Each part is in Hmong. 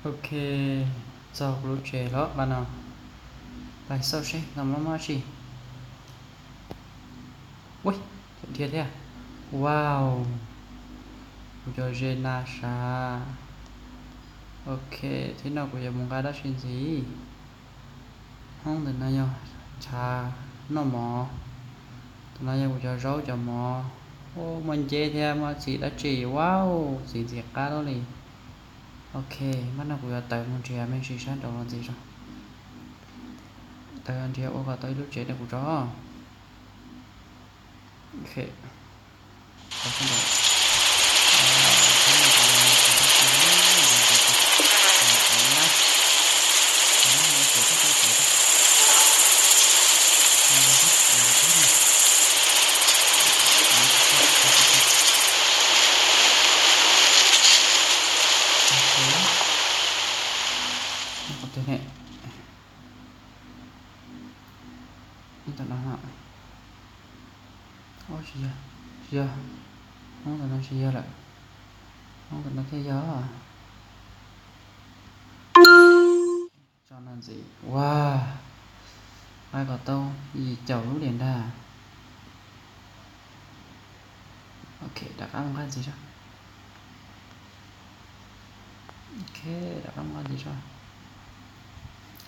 Ok, txog kuv lub tsev lawm pab no. Pais xauj seb tau mob mob tsi. Ui, dhia thiab. Wow, kuv cov ze na sav. Ok, thiab no kuv yuav mus nqa dab tsi ntxiv? Hoob ntawm no yog chav noj mov. Ntawm no yog kuv cov zaub cov mov. Ub, muaj nceb thiab muaj txiv dab tsi. Wow, txiv ntxim qab lawm li. Ok, pab no kuv yuav tawm mus nrhiav me ntsis sab nraud los ntxiv tso. Tawm nrhiav ua kom tau ib lub tsev rau kuv tso. Ok. Ntawm no, ub, tsis yog, tsis yog, hoob ntawm no tsis yog lawm, hoob ntawm no thiaj yog. Tso no ntxiv. Wow, nqa kom tau yim caum lub diam ntag. Ok, rov qab mus nqa ntxiv tso. Ok, rov qab mus nqa ntxiv tso.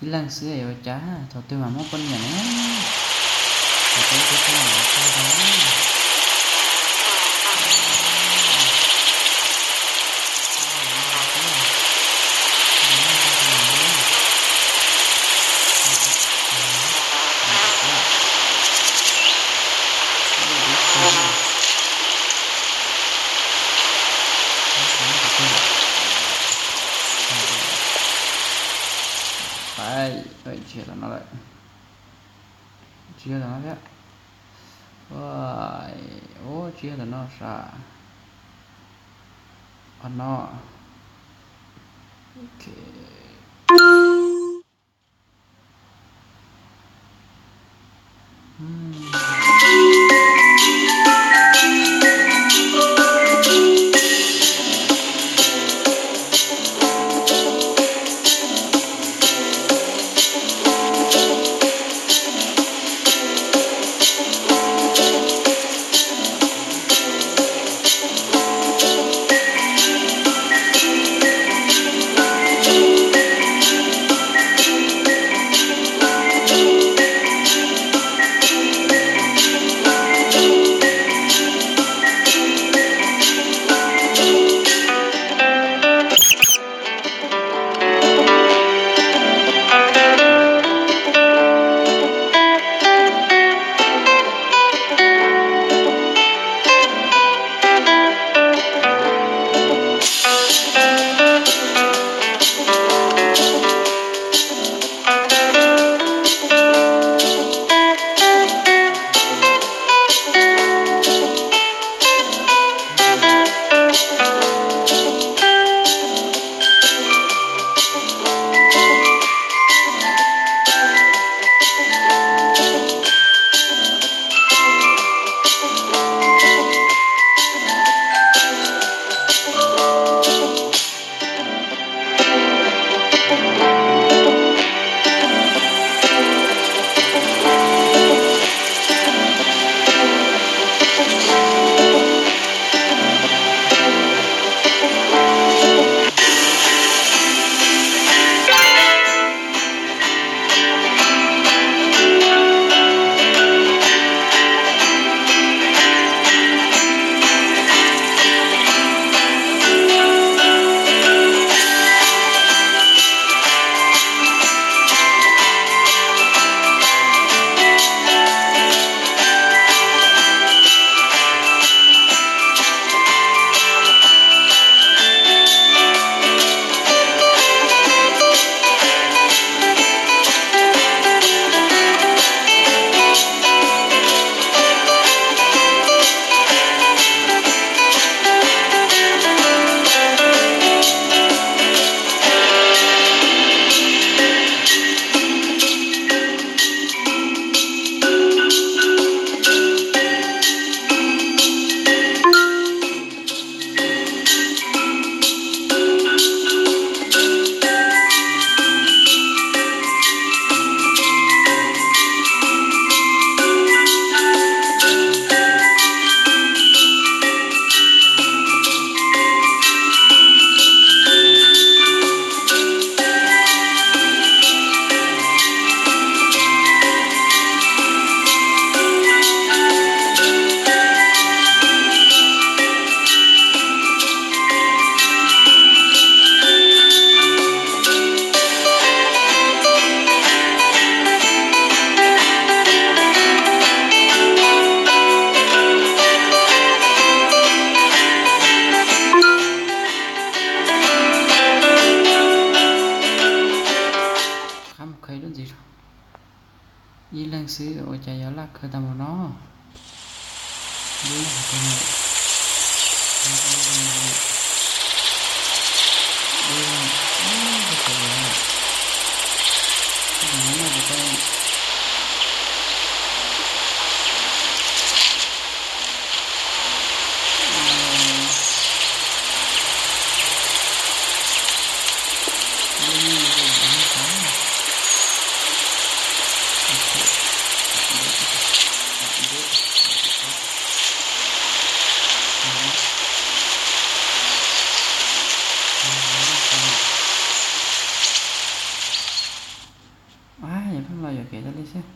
Ib leeg xwb yuav ua cas, thaum twg mas muab poj niam na. Thaum twg poj niam tau. Pais, tsis yog tom no lawm. Tsis yog tom no thiab. Ua, ub, tsis yog tom no sav. Qhov no. Ok. Ib leeg xwb ua cas yuav laj kawg tag npaum no. Yog pheej los yuam kev tas li xwb.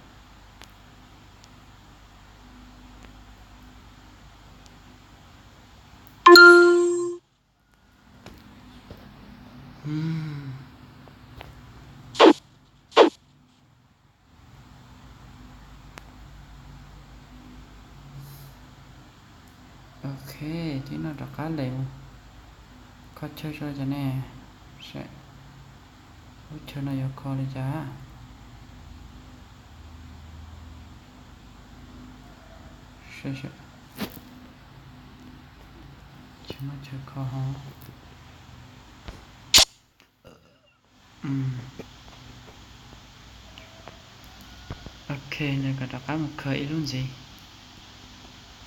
Ok, tib no rov qab les mus kho chaw tso cov ne. Lub chaw no yuav kho li cas? Tsis muaj chaw kho hov. Ok, nws kom rov qab mus khaws ib lub ntxiv.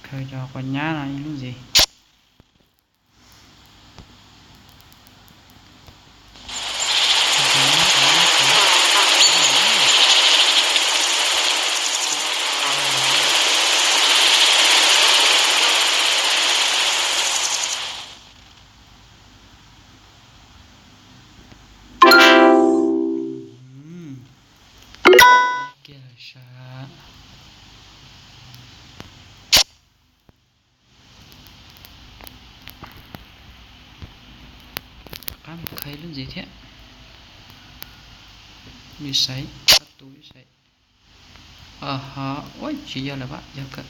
Khaws cov quav nyab no ib lub ntxiv. Kiag lawm sas. Rov qab mus khaws ib lub ntxiv thiab. Yus xaiv, ob tug yus xaiv. Ho, ua tsis yog lawm pab, yog kawg.